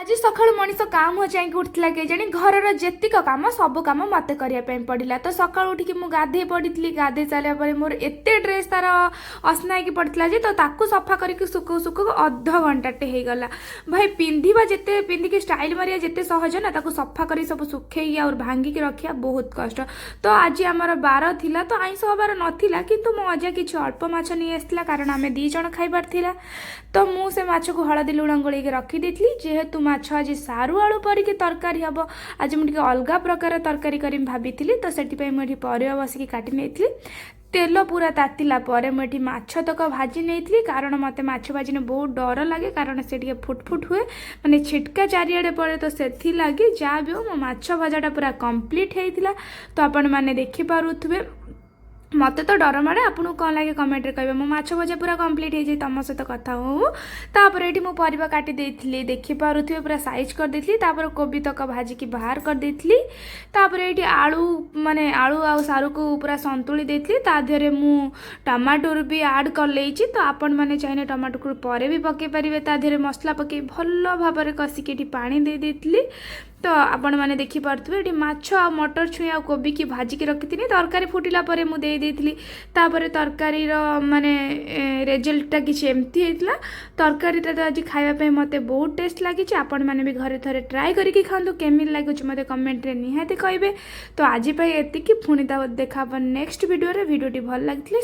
ଆଜି ସକାଳୁ ମଣିଷ କାମ ଯାଇକି ଉଠିଥିଲା କେଜାଣି, ଘରର ଯେତିକ କାମ ସବୁ କାମ ମୋତେ କରିବା ପାଇଁ ପଡ଼ିଲା। ତ ସକାଳୁ ଉଠିକି ମୁଁ ଗାଧେଇ ପଡ଼ିଥିଲି। ଗାଧେଇ ସାରିଲା ପରେ ମୋର ଏତେ ଡ୍ରେସ୍ ତାର ଅସନା ହେଇକି ପଡ଼ିଥିଲା ଯେ, ତ ତାକୁ ସଫା କରିକି ଶୁଖଉ ଶୁଖଉ ଅଧ ଘଣ୍ଟାଟେ ହେଇଗଲା। ଭାଇ, ପିନ୍ଧିବା ଯେତେ, ପିନ୍ଧିକି ଷ୍ଟାଇଲ୍ ମାରିବା ଯେତେ ସହଜ ନା, ତାକୁ ସଫା କରି ସବୁ ଶୁଖେଇକି ଆଉ ଭାଙ୍ଗିକି ରଖିବା ବହୁତ କଷ୍ଟ। ତ ଆଜି ଆମର ବାର ଥିଲା, ତ ଆଇଁଷ ହବାର ନଥିଲା, କିନ୍ତୁ ମୋ ଅଜା କିଛି ଅଳ୍ପ ମାଛ ନେଇ ଆସିଥିଲା, କାରଣ ଆମେ 2 ଜଣ ଖାଇବାର ଥିଲା। ତ ମୁଁ ସେ ମାଛକୁ ହଳଦୀ ଲୁଣ ଗୋଳେଇକି ରଖିଦେଇଥିଲି। ଯେହେତୁ ମାଛ ଆଜି ସାରୁ ଆଳୁ ପରିକି ତରକାରୀ ହେବ, ଆଜି ମୁଁ ଟିକେ ଅଲଗା ପ୍ରକାର ତରକାରୀ କରିବି ଭାବିଥିଲି। ତ ସେଥିପାଇଁ ମୁଁ ଏଠି ପରିବା ବସିକି କାଟି ନେଇଥିଲି। ତେଲ ପୁରା ତାତିଲା ପରେ ମୁଁ ଏଠି ମାଛ ତକ ଭାଜି ନେଇଥିଲି, କାରଣ ମୋତେ ମାଛ ଭାଜିନେ ବହୁତ ଡର ଲାଗେ, କାରଣ ସେ ଟିକେ ଫୁଟ ଫୁଟ ହୁଏ, ମାନେ ଛିଟକା ଚାରିଆଡ଼େ ପଡ଼େ। ତ ସେଥିଲାଗି ଯାହା ବି ହଉ, ମୋ ମାଛ ଭଜାଟା ପୁରା କମ୍ପ୍ଲିଟ୍ ହେଇଥିଲା। ତ ଆପଣମାନେ ଦେଖିପାରୁଥିବେ, ମୋତେ ତ ଡର ମାଡ଼େ, ଆପଣଙ୍କୁ କ'ଣ ଲାଗେ କମେଣ୍ଟରେ କହିବେ। ମୋ ମାଛ ଭଜା ପୁରା କମ୍ପ୍ଲିଟ୍ ହେଇଯାଇ ତମ ସହିତ କଥା ହଉ। ତାପରେ ଏଠି ମୁଁ ପରିବା କାଟି ଦେଇଥିଲି, ଦେଖିପାରୁଥିବେ, ପୁରା ସାଇଜ୍ କରିଦେଇଥିଲି। ତାପରେ କୋବି ତକ ଭାଜିକି ବାହାର କରିଦେଇଥିଲି। ତାପରେ ଏଇଠି ଆଳୁ, ମାନେ ଆଳୁ ଆଉ ସାରୁକୁ ପୁରା ସନ୍ତୁଳି ଦେଇଥିଲି। ତା ଦେହରେ ମୁଁ ଟମାଟୋର ବି ଆଡ଼୍ କରିଲେଇଛି। ତ ଆପଣମାନେ ଚାହିଁଲେ ଟମାଟୋକୁ ପରେ ବି ପକାଇ ପାରିବେ। ତା ଦେହରେ ମସଲା ପକାଇ ଭଲ ଭାବରେ କଷିକି ଏଠି ପାଣି ଦେଇ ଦେଇଥିଲି। ତ ଆପଣମାନେ ଦେଖିପାରୁଥିବେ, ଏଠି ମାଛ ଆଉ ମଟର ଛୁଇଁ ଆଉ କୋବିକି ଭାଜିକି ରଖିଥିଲି। ତରକାରୀ ଫୁଟିଲା ପରେ ମୁଁ ଦେଇ ଦେଇଥିଲି। ତାପରେ ତରକାରୀର ମାନେ ରେଜଲ୍ଟଟା କିଛି ଏମିତି ହେଇଥିଲା। ତରକାରୀଟା ତ ଆଜି ଖାଇବା ପାଇଁ ମୋତେ ବହୁତ ଟେଷ୍ଟ ଲାଗିଛି। ଆପଣମାନେ ବି ଘରେ ଥରେ ଟ୍ରାଏ କରିକି ଖାଆନ୍ତୁ। କେମିତି ଲାଗୁଛି ମୋତେ କମେଣ୍ଟରେ ନିହାତି କହିବେ। ତ ଆଜି ପାଇଁ ଏତିକି। ପୁଣି ତା ଦେଖା ହେବ ନେକ୍ସଟ ଭିଡ଼ିଓରେ। ଭିଡ଼ିଓଟି ଭଲ ଲାଗିଥିଲେ